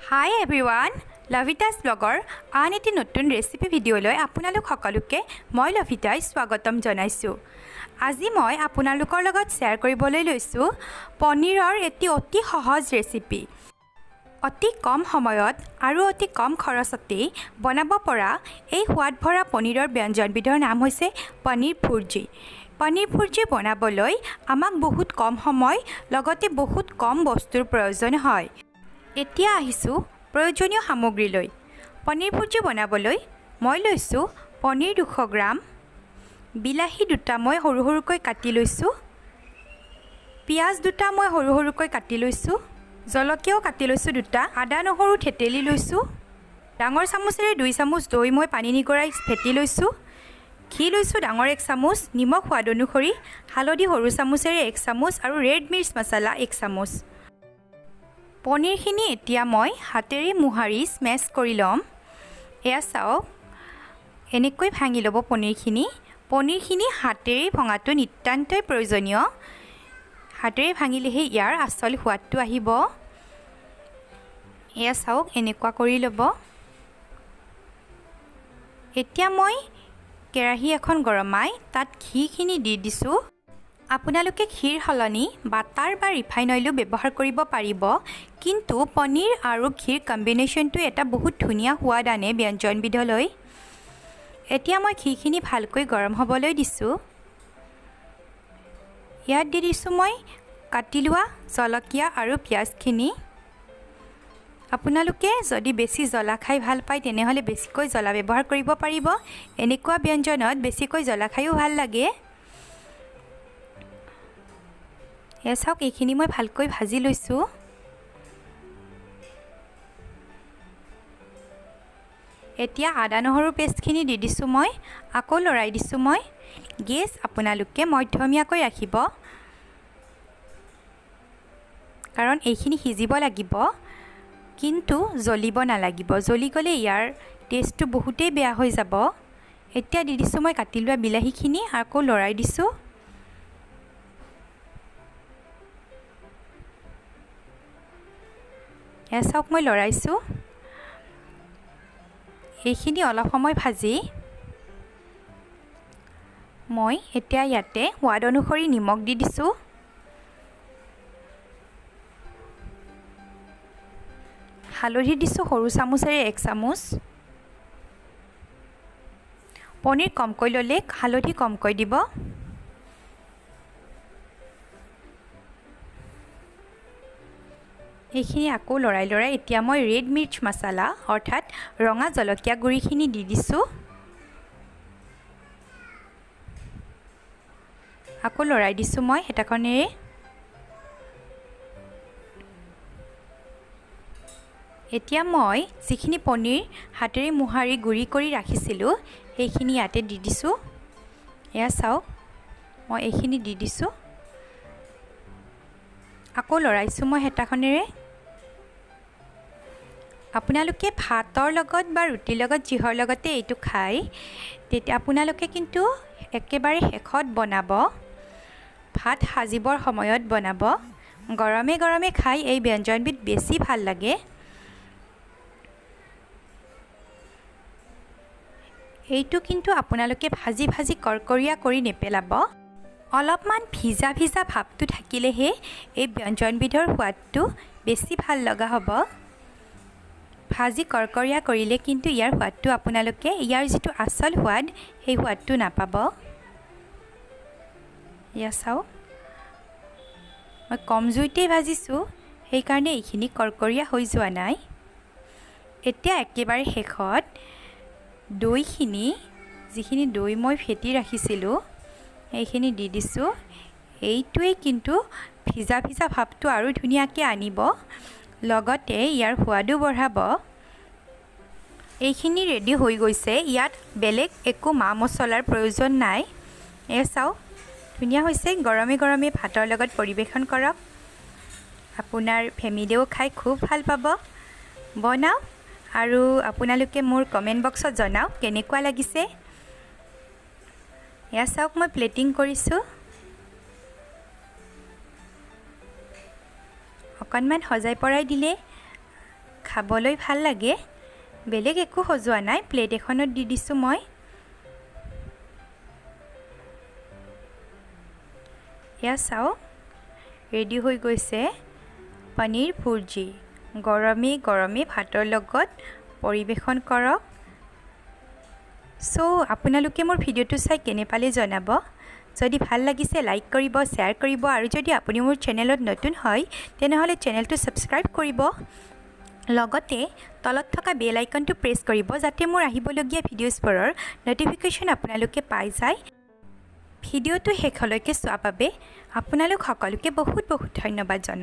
হাই everyone, লভিতাছ ব্লগৰ আন এটি নতুন ৰেচিপি ভিডিঅ'লৈ আপোনালোক সকলোকে মই লভিতাই স্বাগতম জনাইছোঁ। আজি মই আপোনালোকৰ লগত শ্বেয়াৰ কৰিবলৈ লৈছোঁ পনীৰৰ এটি অতি সহজ ৰেচিপি। অতি কম সময়ত আৰু অতি কম খৰচতেই বনাব পৰা এই সোৱাদ ভৰা পনীৰৰ ব্যঞ্জনবিধৰ নাম হৈছে পনীৰ ভুৰ্জি। পনীৰ ভুৰ্জি বনাবলৈ আমাক বহুত কম সময়, লগতে বহুত কম বস্তুৰ প্ৰয়োজন হয়। এতিয়া আহিছোঁ প্ৰয়োজনীয় সামগ্ৰীলৈ। পনীৰ ভুৰ্জি বনাবলৈ মই লৈছোঁ পনীৰ 200 গ্ৰাম, বিলাহী দুটা মই সৰু সৰুকৈ কাটি লৈছোঁ, পিঁয়াজ দুটা মই সৰু সৰুকৈ কাটি লৈছোঁ, জলকীয়াও কাটি লৈছোঁ দুটা, আদা নহৰু থেতেলি লৈছোঁ, ডাঙৰ চামুচেৰে 2 চামুচ দৈ মই পানী নিগৰাই ফেটি লৈছোঁ, ঘি লৈছোঁ ডাঙৰ 1 চামুচ, নিমখ সোৱাদ অনুসৰি, হালধি সৰু চামুচেৰে 1 চামুচ আৰু ৰেড মিৰ্চ মছলা 1 চামুচ। পনীৰখিনি এতিয়া মই হাতেৰে মোহাৰি স্মেছ কৰি ল'ম। এয়া চাওক, এনেকৈ ভাঙি ল'ব পনীৰখিনি। পনীৰখিনি হাতেৰে ভঙাটো নিতান্তই প্ৰয়োজনীয়। হাতেৰে ভাঙিলেহে ইয়াৰ আচল সোৱাদটো আহিব। এয়া চাওক, এনেকুৱা কৰি ল'ব। এতিয়া মই কেৰাহী এখন গৰমাই তাত ঘিখিনি দি দিছোঁ। আপোনালোকে ঘিৰ সলনি বাটাৰ বা ৰিফাইন অইলো ব্যৱহাৰ কৰিব পাৰিব, কিন্তু পনীৰ আৰু ঘিৰ কম্বিনেশ্যনটো এটা বহুত ধুনীয়া সোৱাদ আনে ব্যঞ্জনবিধলৈ। এতিয়া মই ঘিখিনি ভালকৈ গৰম হ'বলৈ দিছোঁ। ইয়াত দি দিছোঁ মই কাটি লোৱা জলকীয়া আৰু পিঁয়াজখিনি। আপোনালোকে যদি বেছি জ্বলা খাই ভাল পায়, তেনেহ'লে বেছিকৈ জ্বলা ব্যৱহাৰ কৰিব পাৰিব। এনেকুৱা ব্যঞ্জনত বেছিকৈ জ্বলা খায়ো ভাল লাগে। এয়া চাওক, এইখিনি মই ভালকৈ ভাজি লৈছোঁ। এতিয়া আদা নহৰু পেষ্টখিনি দি দিছোঁ মই, আকৌ লৰাই দিছোঁ মই। গেছ আপোনালোকে মধ্যমীয়াকৈ ৰাখিব, কাৰণ এইখিনি সিজিব লাগিব, কিন্তু জ্বলিব নালাগিব। জ্বলি গ'লে ইয়াৰ টেষ্টটো বহুতেই বেয়া হৈ যাব। এতিয়া দি দিছোঁ মই কাটি লোৱা বিলাহীখিনি, আকৌ লৰাই দিছোঁ। এয়া চাওক, মই লৰাইছোঁ। এইখিনি অলপ সময় ভাজি মই এতিয়া ইয়াতে সোৱাদ অনুসৰি নিমখ দি দিছোঁ। হালধি দিছোঁ সৰু চামুচেৰে 1 চামুচ। পনীৰ কমকৈ ল'লে হালধি কমকৈ দিব। এইখিনি আকৌ লৰাই লৰাই এতিয়া মই ৰেড মিৰ্চ মছলা অৰ্থাৎ ৰঙা জলকীয়া গুড়িখিনি দি দিছোঁ। আকৌ লৰাই দিছোঁ মই হেতাখনেৰে। এতিয়া মই যিখিনি পনীৰ হাতেৰে মোহাৰি গুড়ি কৰি ৰাখিছিলোঁ, সেইখিনি ইয়াতে দি দিছোঁ। এয়া চাওক, মই এইখিনি দি দিছোঁ। আকৌ লৰাইছোঁ মই হেতাখনেৰে। আপোনালোকে ভাতৰ লগত বা ৰুটিৰ লগত, যিহৰ লগতে এইটো খায়, তেতিয়া আপোনালোকে কিন্তু একেবাৰে শেষত বনাব, ভাত সাজিবৰ সময়ত বনাব। গৰমে গৰমে খাই এই ব্যঞ্জনবিধ বেছি ভাল লাগে। এইটো কিন্তু আপোনালোকে ভাজি ভাজি কৰকৰীয়া কৰি নেপেলাব। অলপমান ভিজা ভিজা ভাৱটো থাকিলেহে এই ব্যঞ্জনবিধৰ সোৱাদটো বেছি ভাল লগা হ'ব। ভাজি কৰকৰীয়া কৰিলে কিন্তু ইয়াৰ সোৱাদটো আপোনালোকে, ইয়াৰ যিটো আচল সোৱাদ, সেই সোৱাদটো নাপাব। এয়া চাওক, মই কম জুইতেই ভাজিছোঁ, সেইকাৰণে এইখিনি কৰকৰীয়া হৈ যোৱা নাই। এতিয়া একেবাৰে শেষত দৈখিনি, যিখিনি দৈ মই ফেটি ৰাখিছিলোঁ, সেইখিনি দি দিছোঁ। এইটোৱেই কিন্তু ভিজা ভিজা ভাৱটো আৰু ধুনীয়াকৈ আনিব, লগতে ইয়াৰ সোৱাদো বঢ়াব। এইখিনি ৰেডি হৈ গৈছে। ইয়াত বেলেগ একো মা মছলাৰ প্ৰয়োজন নাই। এয়া চাওক, ধুনীয়া হৈছে। গৰমে গৰমে ভাতৰ লগত পৰিৱেশন কৰক, আপোনাৰ ফেমিলিয়েও খাই খুব ভাল পাব। বনাওক আৰু আপোনালোকে মোৰ কমেণ্ট বক্সত জনাওক কেনেকুৱা লাগিছে। এয়া চাওক, মই প্লেটিং কৰিছোঁ। অকণমান সজাই পৰাই দিলে খাবলৈ ভাল লাগে। বেলেগ একো সজোৱা নাই, প্লেট এখনত দি দিছোঁ মই। এয়া চাওক, ৰেডি হৈ গৈছে পনীৰ ভুৰ্জি। গৰমে গৰমে ভাতৰ লগত পৰিৱেশন কৰক। চ' আপোনালোকে মোৰ ভিডিঅ'টো চাই কেনে পালে জনাব। যদি ভাল লাগিছে, লাইক কৰিব, শ্বেয়াৰ কৰিব আৰু যদি আপুনি মোৰ চেনেলত নতুন হয়, তেনেহ'লে চেনেলটো ছাবস্ক্ৰাইব কৰিব, লগতে তলত থকা বেল আইকনটো প্ৰেছ কৰিব, যাতে মোৰ আহিবলগীয়া ভিডিঅ'ছবোৰৰ ন'টিফিকেশ্যন আপোনালোকে পাই যায়। ভিডিঅ'টো শেষলৈকে চোৱাৰ বাবে আপোনালোক সকলোকে বহুত বহুত ধন্যবাদ জনালোঁ।